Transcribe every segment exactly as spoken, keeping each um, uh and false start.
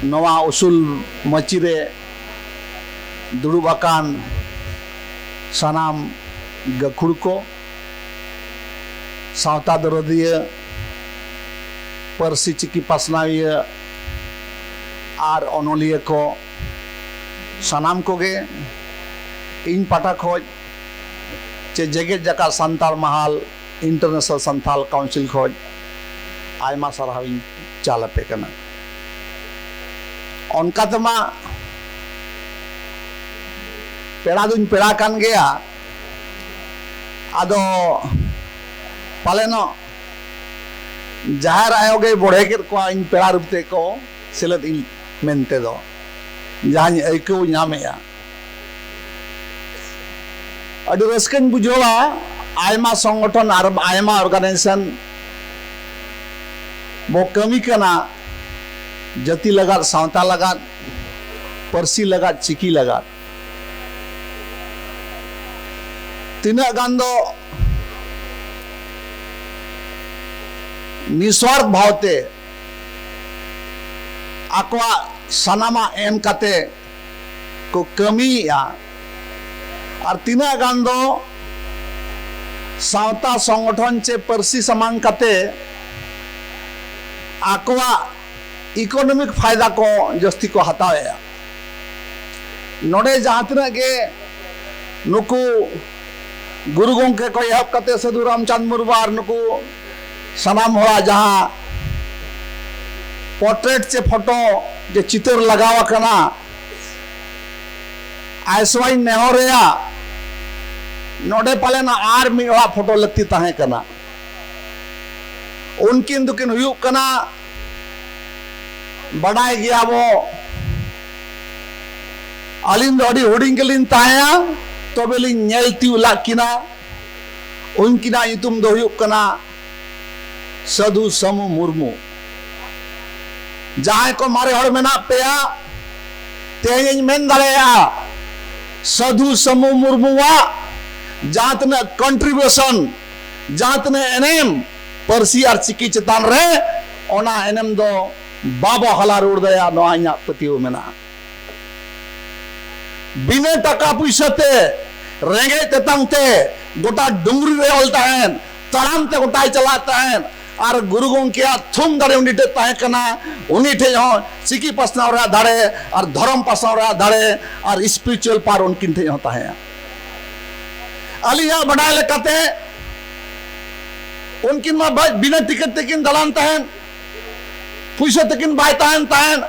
ᱱᱚᱣᱟ ᱩᱥᱩᱞ ᱢᱟᱹᱪᱤ ᱨᱮ ᱫᱩᱲᱩᱵ ᱟᱠᱟᱱ ᱥᱟᱱᱟᱢ ᱜᱟᱹᱠᱷᱩᱲ ᱠᱚ, ᱥᱟᱶᱛᱟ ᱫᱚᱨᱚᱫᱤᱭᱟᱹ, ᱯᱟᱹᱨᱥᱤ ᱪᱤᱠᱤ ᱯᱟᱥᱱᱟᱣᱤᱭᱟᱹ ᱟᱨ ᱚᱱᱚᱞᱤᱭᱟᱹ ᱠᱚ, ᱥᱟᱱᱟᱢ ᱠᱚᱜᱮ ᱤᱧ ᱯᱟᱦᱴᱟ ᱠᱷᱚᱱ ᱪᱮ ᱡᱮᱜᱮᱛ ᱡᱟᱠᱟᱛ ᱥᱟᱱᱛᱟᱲ ᱢᱟᱦᱟᱞ, ᱤᱱᱴᱟᱨᱱᱮᱥᱱᱟᱞ ᱥᱟᱱᱛᱟᱞ ᱠᱟᱣᱩᱱᱥᱤᱞ ᱠᱷᱚᱱ ᱟᱭᱢᱟ ᱥᱟᱨᱦᱟᱣᱤᱧ ᱪᱟᱞ ᱟᱯᱮ ᱠᱟᱱᱟ᱾ ᱚᱱᱠᱟ ᱛᱮᱢᱟ ᱯᱮᱲᱟ ᱫᱩᱧ ᱯᱮᱲᱟ ᱠᱟᱱ ᱜᱮᱭᱟ, ᱟᱫᱚ ᱯᱟᱞᱮᱱᱚᱜ ᱡᱟᱦᱮᱨ ᱟᱭᱳ ᱜᱮᱭ ᱵᱚᱲᱦᱮ ᱠᱮᱫ ᱠᱚᱣᱟ ᱤᱧ ᱯᱮᱲᱟ ᱨᱩᱯ ᱛᱮᱠᱚ ᱥᱮᱞᱮᱫ ᱤᱧ ᱢᱮᱱᱛᱮ ᱫᱚ, ᱡᱟᱦᱟᱸᱧ ᱟᱹᱭᱠᱟᱹᱣ ᱧᱟᱢᱮᱜᱼᱟ᱾ ᱟᱹᱰᱤ ᱨᱟᱹᱥᱠᱟᱹᱧ ᱵᱩᱡᱷᱟᱹᱣᱟ, ᱟᱭᱢᱟ ᱥᱚᱝᱜᱚᱴᱷᱚᱱ ᱟᱨ ᱟᱭᱢᱟ ᱚᱨᱜᱟᱱᱟᱭᱡᱮᱥᱚᱱ ᱵᱚ ᱠᱟᱹᱢᱤ ᱠᱟᱱᱟ, ᱡᱟᱹᱛᱤ ᱞᱟᱜᱟᱫ, ᱥᱟᱶᱛᱟ ᱞᱟᱜᱟᱫ, ᱯᱟᱹᱨᱥᱤ ᱞᱟᱜᱟᱫ, ᱪᱤᱠᱤ ᱞᱟᱜᱟᱫ᱾ ᱛᱤᱱᱟᱹᱜ ᱜᱟᱱ ᱫᱚ ᱱᱤᱥᱣᱟᱨᱛᱷ ᱵᱷᱟᱣᱛᱮ ᱟᱠᱚᱣᱟᱜ ᱥᱟᱱᱟᱢᱟᱜ ᱮᱢ ᱠᱟᱛᱮ ᱠᱚ ᱠᱟᱹᱢᱤᱭᱮᱫᱼᱟ, ᱟᱨ ᱛᱤᱱᱟᱹᱜ ᱜᱟᱱ ᱫᱚ ᱥᱟᱶᱛᱟ ᱥᱚᱝᱜᱚᱴᱷᱚᱱ ᱪᱮ ᱯᱟᱹᱨᱥᱤ ᱥᱟᱢᱟᱝ ᱠᱟᱛᱮ ᱟᱠᱚᱣᱟᱜ ᱤᱠᱳᱱᱚᱢᱤᱠ ᱯᱷᱟᱭᱫᱟ ᱠᱚ ᱡᱟᱹᱥᱛᱤ ᱠᱚ ᱦᱟᱛᱟᱣᱮᱫᱼᱟ᱾ ᱱᱚᱰᱮ ᱡᱟᱦᱟᱸ ᱛᱤᱱᱟᱹᱜ ᱜᱮ ᱱᱩᱠᱩ ᱜᱩᱨᱩ ᱜᱚᱢᱠᱮ ᱠᱚ ᱮᱦᱚᱵ ᱠᱟᱛᱮ ᱥᱟᱹᱫᱷᱩ ᱨᱟᱢᱪᱟᱸᱫᱽ ᱢᱩᱨᱢᱩ ᱟᱨ ᱱᱩᱠᱩ ᱥᱟᱱᱟᱢ ᱦᱚᱲᱟᱜ ᱡᱟᱦᱟᱸ ᱯᱚᱨᱴᱨᱮᱴ ᱪᱮ ᱯᱷᱳᱴᱳ ᱡᱮ ᱪᱤᱛᱟᱹᱨ ᱞᱟᱜᱟᱣ ᱟᱠᱟᱱᱟ, ᱟᱭᱥᱣᱟᱧ ᱱᱮᱦᱚᱨᱮᱭᱟ, ᱱᱚᱰᱮ ᱯᱟᱞᱮᱱ ᱟᱨ ᱢᱤᱫ ᱦᱚᱲᱟᱜ ᱯᱷᱳᱴᱳ ᱞᱟᱹᱠᱛᱤ ᱛᱟᱦᱮᱸ ᱠᱟᱱᱟ᱾ ᱩᱱᱠᱤᱱ ᱫᱚᱠᱤᱱ ᱦᱩᱭᱩᱜ ᱠᱟᱱᱟ, ᱵᱟᱰᱟᱭ ᱜᱮᱭᱟᱵᱚ, ᱟᱹᱞᱤᱧ ᱫᱚ ᱟᱹᱰᱤ ᱦᱩᱰᱤᱧ ᱜᱮᱞᱤᱧ ᱛᱟᱦᱮᱸᱭᱟ, ᱛᱚᱵᱮ ᱞᱤᱧ ᱧᱮᱞ ᱛᱤᱭᱳᱜ ᱞᱟᱜ ᱠᱤᱱᱟ᱾ ᱩᱱᱠᱤᱱᱟᱜ ᱧᱩᱛᱩᱢ ᱫᱚ ᱦᱩᱭᱩᱜ ᱠᱟᱱᱟ ᱥᱟᱹᱫᱷᱩ ᱥᱟᱹᱢᱩ ᱢᱩᱨᱢᱩ᱾ ᱡᱟᱦᱟᱸᱭ ᱠᱚ ᱢᱟᱨᱮ ᱦᱚᱲ ᱢᱮᱱᱟᱜ ᱯᱮᱭᱟ, ᱛᱮᱦᱮᱧ ᱤᱧ ᱢᱮᱱ ᱫᱟᱲᱮᱭᱟᱜᱼᱟ, ᱥᱟᱹᱫᱷᱩ ᱥᱟᱹᱢᱩ ᱢᱩᱨᱢᱩᱣᱟᱜ ᱡᱟᱦᱟᱸ ᱛᱤᱱᱟᱹᱜ ᱠᱚᱱᱴᱨᱤᱵᱤᱭᱩᱥᱚᱱ, ᱡᱟᱦᱟᱸ ᱛᱤᱱᱟᱹᱜ ᱮᱱᱮᱢ ᱯᱟᱹᱨᱥᱤ ᱟᱨ ᱪᱤᱠᱤ ᱪᱮᱛᱟᱱ ᱨᱮ, ᱚᱱᱟ ᱮᱱᱮᱢ ᱫᱚ ᱵᱟᱵᱚ ᱦᱟᱞᱟ ᱨᱩᱣᱟᱹᱲ ᱫᱟᱲᱮᱭᱟᱜᱼᱟ, ᱱᱚᱣᱟ ᱤᱧᱟᱹᱜ ᱯᱟᱹᱛᱭᱟᱹᱣ ᱢᱮᱱᱟᱜᱼᱟ᱾ ᱵᱤᱱᱟᱹ ᱴᱟᱠᱟ ᱯᱩᱭᱥᱟᱹ ᱛᱮ, ᱨᱮᱸᱜᱮᱡ ᱛᱮᱛᱟᱝ ᱛᱮ ᱜᱚᱴᱟ ᱰᱩᱝᱨᱤ ᱨᱮ ᱚᱞ ᱛᱟᱦᱮᱸᱱ, ᱛᱟᱲᱟᱢ ᱛᱮ ᱜᱚᱴᱟᱭ ᱪᱟᱞᱟᱜ ᱛᱟᱦᱮᱸᱱ, ᱟᱨ ᱜᱩᱨᱩ ᱜᱚᱢᱠᱮᱭᱟᱜ ᱛᱷᱩᱢ ᱫᱟᱲᱮ ᱩᱱᱤ ᱴᱷᱮᱱ ᱛᱟᱦᱮᱸ ᱠᱟᱱᱟ᱾ ᱩᱱᱤ ᱴᱷᱮᱱ ᱦᱚᱸ ᱪᱤᱠᱤ ᱯᱟᱥᱱᱟᱣ ᱨᱮᱭᱟᱜ ᱫᱟᱲᱮ ᱟᱨ ᱫᱷᱚᱨᱚᱢ ᱯᱟᱥᱱᱟᱣ ᱨᱮᱭᱟᱜ ᱫᱟᱲᱮ ᱟᱨ spiritual power ᱩᱱᱠᱤᱱ ᱴᱷᱮᱱ ᱦᱚᱸ ᱛᱟᱦᱮᱸᱜᱼᱟ᱾ ᱟᱹᱞᱤᱧᱟᱜ ᱵᱟᱰᱟᱭ ᱞᱮᱠᱟᱛᱮ ᱩᱱᱠᱤᱱ ᱢᱟ ᱵᱟ-, ᱵᱤᱱᱟᱹ ᱴᱤᱠᱤᱴ ᱛᱮᱠᱤᱱ ᱫᱟᱬᱟᱱ ᱛᱟᱦᱮᱸᱱ, ᱯᱩᱭᱥᱟᱹ ᱛᱟᱹᱠᱤᱱ ᱵᱟᱭ ᱛᱟᱦᱮᱸᱱ ᱛᱟᱦᱮᱸᱫ,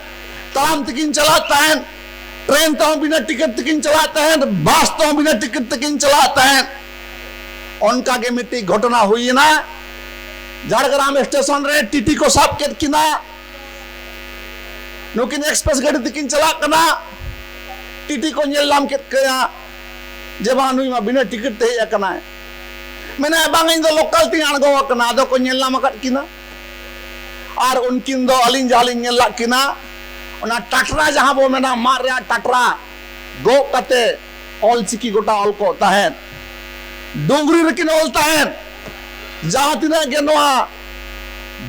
ᱛᱟᱲᱟᱢ ᱛᱮᱠᱤᱱ ᱪᱟᱞᱟᱜ ᱛᱟᱦᱮᱸᱫ, ᱴᱨᱮᱱ ᱛᱮᱦᱚᱸ ᱵᱤᱱᱟᱹ ᱴᱤᱠᱤᱴ ᱛᱮᱠᱤᱱ ᱪᱟᱞᱟᱜ ᱛᱟᱦᱮᱸᱫ, ᱵᱟᱥ ᱛᱮᱦᱚᱸ ᱵᱤᱱᱟᱹ ᱴᱤᱠᱤᱴ ᱛᱮᱠᱤᱱ ᱪᱟᱞᱟᱜ ᱛᱟᱦᱮᱸᱫ᱾ ᱚᱱᱠᱟ ᱜᱮ ᱢᱤᱫᱴᱤᱡ ᱜᱷᱚᱴᱚᱱᱟ ᱦᱩᱭᱮᱱᱟ᱾ ᱡᱷᱟᱲᱜᱨᱟᱢ ᱥᱴᱮᱥᱚᱱ ᱨᱮ ᱴᱤᱴᱤ ᱠᱚ ᱥᱟᱵ ᱠᱮᱫ ᱠᱤᱱᱟ᱾ ᱱᱩᱠᱤᱱ ᱮᱠᱥᱯᱨᱮᱥ ᱜᱟᱹᱰᱤ ᱛᱮᱠᱤᱱ ᱪᱟᱞᱟᱜ ᱠᱟᱱᱟ, ᱴᱤᱴᱤ ᱠᱚ ᱧᱮᱞ ᱧᱟᱢ ᱠᱮᱫ ᱠᱤᱱᱟ ᱡᱮ ᱵᱟᱝ, ᱱᱩᱭ ᱢᱟ ᱵᱤᱱᱟᱹ ᱴᱤᱠᱤᱴ ᱛᱮ ᱦᱮᱡ ᱟᱠᱟᱱᱟᱭ᱾ ᱢᱮᱱᱟ, "ᱵᱟᱝ, ᱤᱧ ᱫᱚ ᱞᱳᱠᱟᱞ ᱛᱤᱧ ᱟᱬᱜᱚ ᱟᱠᱟᱱᱟ᱾" ᱟᱫᱚ ᱠᱚ ᱧᱮᱞ ᱧᱟᱢ ᱟᱠᱟᱫ ᱠᱤᱱᱟ᱾ ᱟᱨ ᱩᱱᱠᱤᱱ ᱫᱚ ᱟᱹᱞᱤᱧ ᱡᱟᱦᱟᱸ ᱞᱤᱧ ᱧᱮᱞ ᱞᱟᱜ ᱠᱤᱱᱟ, ᱚᱱᱟ ᱴᱟᱴᱨᱟ ᱡᱟᱦᱟᱸ ᱵᱚ ᱢᱮᱱᱟ, ᱢᱟᱫ ᱨᱮᱭᱟᱜ ᱴᱟᱴᱨᱟ ᱜᱚᱜ ᱠᱟᱛᱮ ᱚᱞ ᱪᱤᱠᱤ ᱜᱚᱴᱟ ᱚᱞ ᱠᱚᱜ ᱛᱟᱦᱮᱸᱫ᱾ ᱰᱩᱝᱨᱤ ᱨᱮᱠᱤᱱ ᱚᱞ ᱛᱟᱦᱮᱸᱫ᱾ ᱡᱟᱦᱟᱸ ᱛᱤᱱᱟᱹᱜ ᱜᱮ ᱱᱚᱣᱟ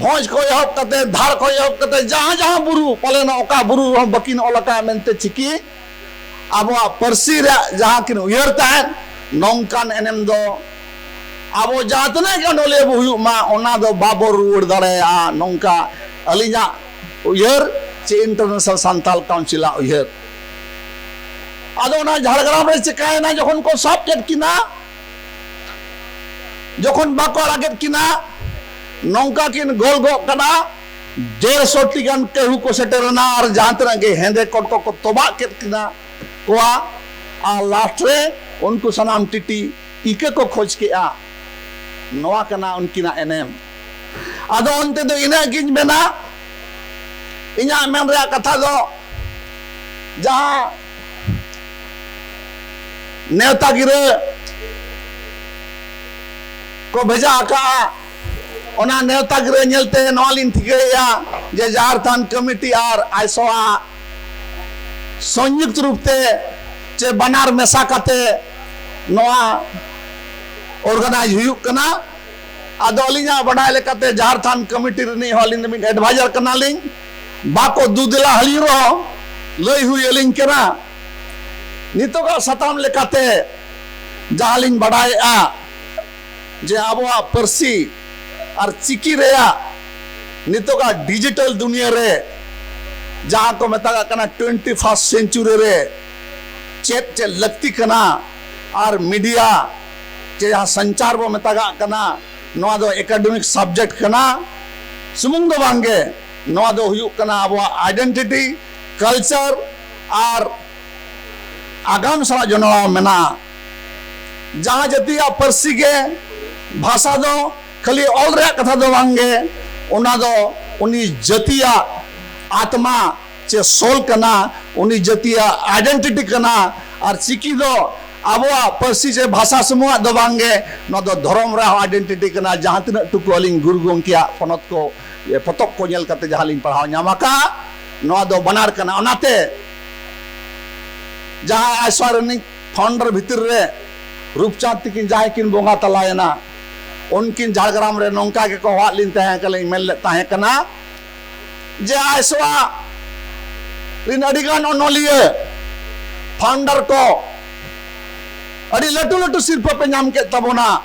ᱵᱷᱚᱸᱡᱽ ᱠᱷᱚᱱ ᱮᱦᱚᱵ ᱠᱟᱛᱮ, ᱫᱷᱟᱲ ᱠᱷᱚᱱ ᱮᱦᱚᱵ ᱠᱟᱛᱮ, ᱡᱟᱦᱟᱸ ᱡᱟᱦᱟᱸ ᱵᱩᱨᱩ, ᱯᱟᱞᱮᱱ ᱚᱠᱟ ᱵᱩᱨᱩ ᱨᱮᱦᱚᱸ ᱵᱟᱹᱠᱤᱱ ᱚᱞ ᱟᱠᱟᱫ ᱢᱮᱱᱛᱮ ᱪᱤᱠᱤ ᱟᱵᱚᱣᱟᱜ ᱯᱟᱹᱨᱥᱤ ᱨᱮᱭᱟᱜ ᱡᱟᱦᱟᱸ ᱠᱤᱱ ᱩᱭᱦᱟᱹᱨ ᱛᱟᱦᱮᱸᱫ, ᱱᱚᱝᱠᱟᱱ ᱮᱱᱮᱢ ᱫᱚ ᱟᱵᱚ ᱡᱟᱦᱟᱸ ᱛᱤᱱᱟᱹᱜ ᱜᱮ ᱚᱱᱚᱞᱤᱭᱟᱹ ᱵᱚ ᱦᱩᱭᱩᱜ ᱢᱟ, ᱚᱱᱟ ᱫᱚ ᱵᱟᱵᱚ ᱨᱩᱣᱟᱹᱲ ᱫᱟᱲᱮᱭᱟᱜᱼᱟ᱾ ᱱᱚᱝᱠᱟ ᱟᱹᱞᱤᱧᱟᱜ ᱩᱭᱦᱟᱹᱨ ᱪᱮ International Santal Council ᱟᱜ ᱩᱭᱦᱟᱹᱨ᱾ ᱟᱫᱚ ᱚᱱᱟ ᱡᱷᱟᱲᱜᱨᱟᱢ ᱨᱮ ᱪᱤᱠᱟᱭᱮᱱᱟ, ᱡᱚᱠᱷᱚᱱ ᱠᱚ ᱥᱟᱵ ᱠᱮᱫ ᱠᱤᱱᱟ, ᱡᱚᱠᱷᱚᱱ ᱵᱟᱠᱚ ᱟᱲᱟᱜᱮᱫ ᱠᱤᱱᱟ, ᱱᱚᱝᱠᱟ ᱠᱤᱱ ᱜᱚᱞ ᱜᱚᱜ ᱠᱟᱱᱟ, ᱰᱮᱲᱥᱚ ᱴᱤ ᱜᱟᱱ ᱠᱟᱹᱦᱩ ᱠᱚ ᱥᱮᱴᱮᱨᱮᱱᱟ ᱟᱨ ᱡᱟᱦᱟᱸ ᱛᱤᱱᱟᱹᱜ ᱜᱮ ᱦᱮᱸᱫᱮ ᱠᱚᱴ ᱠᱚ ᱠᱚ ᱛᱚᱵᱟᱜ ᱠᱮᱫ ᱠᱤᱱᱟ ᱠᱚᱣᱟ᱾ ᱟᱨ ᱞᱟᱥᱴ ᱨᱮ ᱩᱱᱠᱩ ᱥᱟᱱᱟᱢ ᱴᱤᱴᱤ ᱤᱠᱟᱹ ᱠᱚ ᱠᱷᱚᱡᱽ ᱠᱮᱜᱼᱟ᱾ ᱱᱚᱣᱟ ᱠᱟᱱᱟ ᱩᱱᱠᱤᱱᱟᱜ ᱮᱱᱮᱢ᱾ ᱟᱫᱚ ᱚᱱᱛᱮ ᱫᱚ ᱤᱱᱟᱹᱜ ᱜᱤᱧ ᱢᱮᱱᱟ, ᱤᱧᱟᱹᱜ ᱢᱮᱱ ᱨᱮᱭᱟᱜ ᱠᱟᱛᱷᱟ ᱫᱚ ᱡᱟᱦᱟᱸ ᱱᱮᱣᱛᱟ ᱜᱤᱨᱟᱹ ᱠᱚ ᱵᱷᱮᱡᱟ ᱟᱠᱟᱫᱼᱟ, ᱚᱱᱟ ᱱᱮᱣᱛᱟ ᱜᱤᱨᱟᱹ ᱧᱮᱞᱛᱮ ᱱᱚᱣᱟ ᱞᱤᱧ ᱴᱷᱤᱠᱟᱹᱭᱮᱫᱼᱟ ᱡᱮ ᱡᱟᱦᱮᱨ ᱛᱷᱟᱱ ᱠᱚᱢᱤᱴᱤ ᱟᱨ ᱟᱭᱥᱚ ᱟᱜ ᱥᱚᱝᱭᱩᱠᱛ ᱨᱩᱯ ᱛᱮ ᱪᱮ ᱵᱟᱱᱟᱨ ᱢᱮᱥᱟ ᱠᱟᱛᱮ ᱱᱚᱣᱟ ᱚᱨᱜᱟᱱᱟᱭᱤᱡᱽ ᱦᱩᱭᱩᱜ ᱠᱟᱱᱟ᱾ ᱟᱫᱚ ᱟᱹᱞᱤᱧᱟᱜ ᱵᱟᱰᱟᱭ ᱞᱮᱠᱟᱛᱮ ᱡᱟᱦᱮᱨ ᱛᱷᱟᱱ ᱠᱚᱢᱤᱴᱤ ᱨᱤᱱᱤᱡ ᱦᱚᱸ ᱟᱹᱞᱤᱧ ᱫᱚ ᱢᱤᱫ ᱮᱰᱵᱷᱟᱭᱡᱟᱨ ᱠᱟᱱᱟᱞᱤᱧ᱾ ᱵᱟᱠᱚ ᱫᱩᱫᱮᱞᱟ ᱦᱟᱹᱞᱤᱧ ᱨᱮᱦᱚᱸ ᱞᱟᱹᱭ ᱦᱩᱭ ᱟᱹᱞᱤᱧ ᱠᱟᱱᱟ᱾ ᱱᱤᱛᱚᱜᱟᱜ ᱥᱟᱛᱟᱢ ᱞᱮᱠᱟᱛᱮ ᱡᱟᱦᱟᱸ ᱞᱤᱧ ᱵᱟᱰᱟᱭᱮᱫᱼᱟ ᱡᱮ ᱟᱵᱚᱣᱟᱜ ᱯᱟᱹᱨᱥᱤ ᱟᱨ ᱪᱤᱠᱤ ᱨᱮᱭᱟᱜ ᱱᱤᱛᱚᱜᱟᱜ ᱰᱤᱡᱤᱴᱟᱞ ᱫᱩᱱᱤᱭᱟᱹ ᱨᱮ ᱡᱟᱦᱟᱸ ᱠᱚ ᱢᱮᱛᱟᱜᱟᱜ ᱠᱟᱱᱟ ᱴᱩᱭᱮᱱᱴᱤ ᱯᱷᱟᱨᱥᱴ ᱥᱮᱱᱪᱩᱨᱤ ᱨᱮ ᱪᱮᱫ ᱪᱮᱫ ᱞᱟᱹᱠᱛᱤ ᱠᱟᱱᱟ ᱟᱨ ᱢᱤᱰᱤᱭᱟ ᱪᱮ ᱡᱟᱦᱟᱸ ᱥᱚᱧᱪᱟᱨ ᱵᱚ ᱢᱮᱛᱟᱜᱟᱜ ᱠᱟᱱᱟ, ᱱᱚᱣᱟ ᱫᱚ ᱮᱠᱟᱰᱮᱢᱤᱠ ᱥᱟᱵᱡᱮᱠᱴ ᱠᱟᱱᱟ ᱥᱩᱢᱩᱝ ᱫᱚ ᱵᱟᱝᱜᱮ, ᱱᱚᱣᱟ ᱫᱚ ᱦᱩᱭᱩᱜ ᱠᱟᱱᱟ ᱟᱵᱚᱣᱟᱜ ᱟᱭᱰᱮᱱᱴᱤᱴᱤ, ᱠᱟᱞᱪᱟᱨ ᱟᱨ ᱟᱜᱟᱢ ᱥᱟᱞᱟᱜ ᱡᱚᱱᱚᱲᱟᱣ ᱢᱮᱱᱟᱜᱼᱟ᱾ ᱡᱟᱦᱟᱸ ᱡᱟᱹᱛᱤᱭᱟᱜ ᱯᱟᱹᱨᱥᱤ ᱜᱮ, ᱵᱷᱟᱥᱟ ᱫᱚ ᱠᱷᱟᱹᱞᱤ ᱚᱞ ᱨᱮᱭᱟᱜ ᱠᱟᱛᱷᱟ ᱫᱚ ᱵᱟᱝᱜᱮ, ᱚᱱᱟ ᱫᱚ ᱩᱱᱤ ᱡᱟᱹᱛᱤᱭᱟᱜ ᱟᱛᱢᱟ ᱪᱮ ᱥᱳᱞ ᱠᱟᱱᱟ, ᱩᱱᱤ ᱡᱟᱹᱛᱤᱭᱟᱜ ᱟᱭᱰᱮᱱᱴᱤᱴᱤ ᱠᱟᱱᱟ᱾ ᱟᱨ ᱪᱤᱠᱤ ᱫᱚ ᱟᱵᱚᱣᱟᱜ ᱯᱟᱹᱨᱥᱤ ᱪᱮ ᱵᱷᱟᱥᱟ ᱥᱩᱢᱩᱝᱟᱜ ᱫᱚ ᱵᱟᱝᱜᱮ, ᱱᱚᱣᱟ ᱫᱚ ᱫᱷᱚᱨᱚᱢ ᱨᱮᱭᱟᱜ ᱟᱭᱰᱮᱱᱴᱤᱴᱤ ᱠᱟᱱᱟ᱾ ᱡᱟᱦᱟᱸ ᱛᱤᱱᱟᱹᱜ ᱴᱩᱠᱩ ᱟᱹᱞᱤᱧ ᱜᱩᱨᱩ ᱜᱚᱢᱠᱮᱭᱟᱜ ᱯᱚᱱᱚᱛ ᱠᱚ, ᱯᱚᱛᱚᱵ ᱠᱚ ᱧᱮᱞ ᱠᱟᱛᱮ ᱡᱟᱦᱟᱸ ᱞᱤᱧ ᱯᱟᱲᱦᱟᱣ ᱧᱟᱢ ᱟᱠᱟᱫ, ᱱᱚᱣᱟ ᱫᱚ ᱵᱟᱱᱟᱨ ᱠᱟᱱᱟ᱾ ᱚᱱᱟᱛᱮ ᱡᱟᱦᱟᱸ ᱟᱭᱥᱟ ᱨᱤᱱᱤᱡ ᱯᱷᱟᱣᱩᱱᱰᱟᱨ ᱵᱷᱤᱛᱤᱨ ᱨᱮ ᱨᱩᱯᱪᱟᱸᱫᱽ ᱛᱤᱠᱤᱱ ᱡᱟᱦᱟᱸᱭ ᱠᱤᱱ ᱵᱚᱸᱜᱟ ᱛᱟᱞᱟᱭᱮᱱᱟ, ᱩᱱᱠᱤᱱ ᱡᱷᱟᱲᱜᱨᱟᱢ ᱨᱮ ᱱᱚᱝᱠᱟ ᱜᱮᱠᱚ ᱦᱚᱦᱚᱣᱟᱫ ᱞᱤᱧ ᱛᱟᱦᱮᱸ ᱠᱟᱱᱟ, ᱤᱧ ᱢᱮᱱ ᱞᱮᱫ ᱛᱟᱦᱮᱸ ᱠᱟᱱᱟ ᱡᱮ ᱟᱭᱥᱟ ᱨᱤᱱ ᱟᱹᱰᱤᱜᱟᱱ ᱚᱱᱚᱞᱤᱭᱟᱹ, ᱯᱷᱟᱣᱩᱱᱰᱟᱨ ᱠᱚ, ᱟᱹᱰᱤ ᱞᱟᱹᱴᱩ ᱞᱟᱹᱴᱩ ᱥᱤᱨᱯᱟᱹ ᱯᱮ ᱧᱟᱢ ᱠᱮᱫ ᱛᱟᱵᱚᱱᱟ,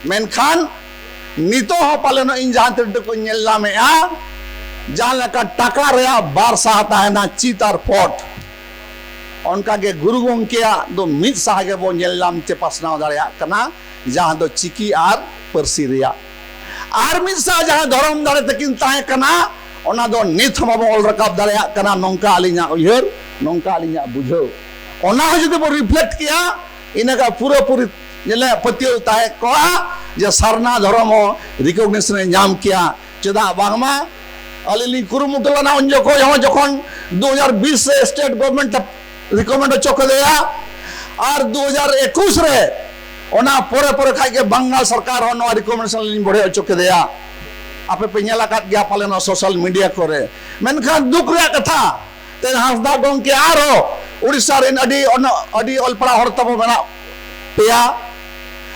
ᱢᱮᱱᱠᱷᱟᱱ ᱱᱤᱛᱚᱜ ᱦᱚᱸ ᱯᱟᱞᱮᱱᱚᱜ ᱤᱧ ᱡᱟᱦᱟᱸ ᱛᱤᱱ ᱴᱩᱠᱩᱧ ᱧᱮᱞ ᱧᱟᱢᱮᱫᱼᱟ, ᱡᱟᱦᱟᱸ ᱞᱮᱠᱟ ᱴᱟᱠᱟ ᱨᱮᱭᱟᱜ ᱵᱟᱨ ᱥᱟᱦᱟ ᱛᱟᱦᱮᱱᱟ, ᱪᱤᱛ ᱟᱨ ᱯᱚᱴ, ᱚᱱᱠᱟᱜᱮ ᱜᱩᱨᱩ ᱜᱚᱢᱠᱮᱭᱟᱜ ᱫᱚ ᱢᱤᱫ ᱥᱟᱦᱟ ᱜᱮᱵᱚᱱ ᱧᱮᱞ ᱧᱟᱢ ᱪᱮ ᱯᱟᱥᱱᱟᱣ ᱫᱟᱲᱮᱭᱟᱜ ᱠᱟᱱᱟ, ᱡᱟᱦᱟᱸ ᱫᱚ ᱪᱤᱠᱤ ᱟᱨ ᱯᱟᱹᱨᱥᱤ ᱨᱮᱭᱟᱜ᱾ ᱟᱨ ᱢᱤᱫ ᱥᱟᱦᱟ ᱡᱟᱦᱟᱸ ᱫᱷᱚᱨᱚᱢ ᱫᱟᱲᱮ ᱛᱟᱹᱠᱤᱱ ᱛᱟᱦᱮᱸ ᱠᱟᱱᱟ, ᱚᱱᱟ ᱫᱚ ᱱᱤᱛ ᱦᱚᱸ ᱵᱟᱵᱚᱱ ᱚᱞ ᱨᱟᱠᱟᱵ ᱫᱟᱲᱮᱭᱟᱜ ᱠᱟᱱᱟ, ᱱᱚᱝᱠᱟ ᱟᱹᱞᱤᱧᱟᱜ ᱩᱭᱦᱟᱹᱨ, ᱱᱚᱝᱠᱟ ᱟᱹᱞᱤᱧᱟᱜ ᱵᱩᱡᱷᱟᱹᱣ᱾ ᱚᱱᱟ ᱦᱚᱸ ᱡᱩᱫᱤ ᱵᱚᱱ ᱨᱤᱯᱷᱞᱮᱠᱴ ᱠᱮᱭᱟ, ᱤᱱᱟᱹᱠᱷᱟᱱ ᱯᱩᱨᱟᱹᱯᱩᱨᱤ ᱧᱮᱞᱮ ᱯᱟᱹᱛᱭᱟᱹᱣ ᱛᱟᱦᱮᱸ ᱠᱚᱜᱼᱟ ᱡᱮ ᱥᱟᱨᱱᱟ ᱫᱷᱚᱨᱚᱢ ᱦᱚᱸ ᱨᱤᱠᱚᱜᱱᱤᱥᱚᱱ ᱮ ᱧᱟᱢ ᱠᱮᱭᱟ᱾ ᱪᱮᱫᱟᱜ ᱵᱟᱝᱢᱟ ᱟᱹᱞᱤᱧ ᱞᱤᱧ ᱠᱩᱨᱩᱢᱩᱴᱩ ᱞᱮᱱᱟ ᱩᱱ ᱡᱚᱠᱷᱚᱱ ᱦᱚᱸ, ᱡᱚᱠᱷᱚᱱ ᱫᱩ ᱦᱟᱡᱟᱨ ᱵᱤᱥ ᱨᱮ ᱥᱴᱮᱴ ᱜᱚᱵᱷᱚᱨᱱᱢᱮᱱᱴ ᱮ ᱨᱤᱠᱚᱢᱮᱱᱰ ᱦᱚᱪᱚ ᱠᱮᱫᱮᱭᱟ, ᱟᱨ ᱫᱩ ᱦᱟᱡᱟᱨ ᱮᱠᱩᱥ ᱨᱮ ᱚᱱᱟ ᱯᱚᱨᱮ ᱯᱚᱨᱮ ᱠᱷᱟᱡ ᱜᱮ ᱵᱟᱝᱜᱟᱞ ᱥᱚᱨᱠᱟᱨ ᱦᱚᱸ ᱱᱚᱣᱟ ᱨᱤᱠᱚᱢᱮᱱᱰᱮᱥᱚᱱ ᱞᱤᱧ ᱵᱚᱲᱦᱮ ᱦᱚᱪᱚ ᱠᱮᱫᱮᱭᱟ᱾ ᱟᱯᱮ ᱯᱮ ᱧᱮᱞ ᱟᱠᱟᱫ ᱜᱮᱭᱟ ᱯᱟᱞᱮᱱ ᱥᱳᱥᱟᱞ ᱢᱤᱰᱤᱭᱟ ᱠᱚᱨᱮ᱾ ᱢᱮᱱᱠᱷᱟᱱ ᱫᱩᱠ ᱨᱮᱭᱟᱜ ᱠᱟᱛᱷᱟ, ᱛᱮ ᱦᱟᱸᱥᱫᱟ ᱜᱚᱢᱠᱮ ᱟᱨᱦᱚᱸ ᱩᱲᱤᱥᱥᱟ ᱨᱮᱱ ᱟᱹᱰᱤ ᱚᱱ-, ᱟᱹᱰᱤ ᱚᱞ ᱯᱟᱲᱦᱟᱣ ᱦᱚᱲ ᱛᱟᱵᱚ ᱢᱮᱱᱟᱜ ᱯᱮᱭᱟ,